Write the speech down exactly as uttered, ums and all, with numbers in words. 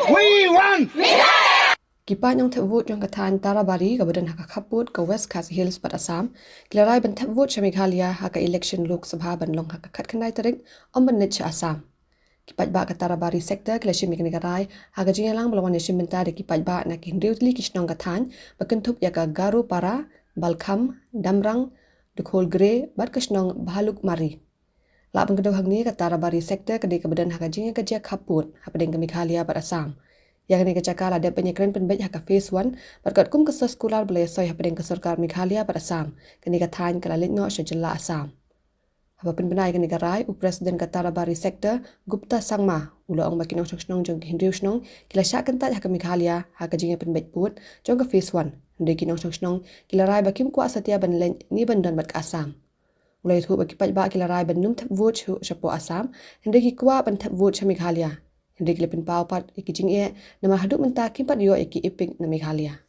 We want Meghalaya! Ki paid nongthep vote jong ka thaiñ Tarabari kaba don ha ka khappud ka West Khasi Hills bad Assam ki la rai ban thep vote sha Meghalaya ha ka election Lok Sabha ban long ha ka khatkhyndai tarik, ym ban leit sha Assam. Ki paidbah ka Tarabari sector ki la shim ïa kane ka rai ha ka jingïalang ba la wan ïashim bynta da ki paidbah na ki hynriew tylli ki shnong ka thaiñ ba kynthup ïa ka Garopara, Balkham, Damrang, Dkholgre bad ka shnong Bhalukmari. Lah ban kdew hangne, ka Tarabari sector ka dei kaba don ha ka jingïakajia khappud hapdeng ka Meghalaya bad Assam. Ïa kane ka jaka la dep ban ïakren pynbeit ha ka phase one bad katkum ka soskular ba la ïasoi hapdeng ka sorkar Meghalaya bad Assam, kane ka thaiñ ka la leit noh sha jylla Assam. Haba pynbna ïa kane ka rai, u President ka Tarabari sector, Gupta Sangma, u la ong ba ki nongshong shnong jong ki hynriew shnong ki la shah kyntait ha ka Meghalaya ha ka jingïapynbeit pud jong ka phase one, hynrei ki nongshong shnong ki la rai ba kim kwah satia ban leit ne ban don bad ka Assam. U la ïathuh ba ki paidbah ki la rai ban ym thep vote shuh shapoh Assam, hynrei ki kwah ban thep vote sha Meghalaya. Hynrei ki la pynpaw pat ïa ki jingeh namar haduh mynta kim pat ïoh ïa ki EPIC na Meghalaya.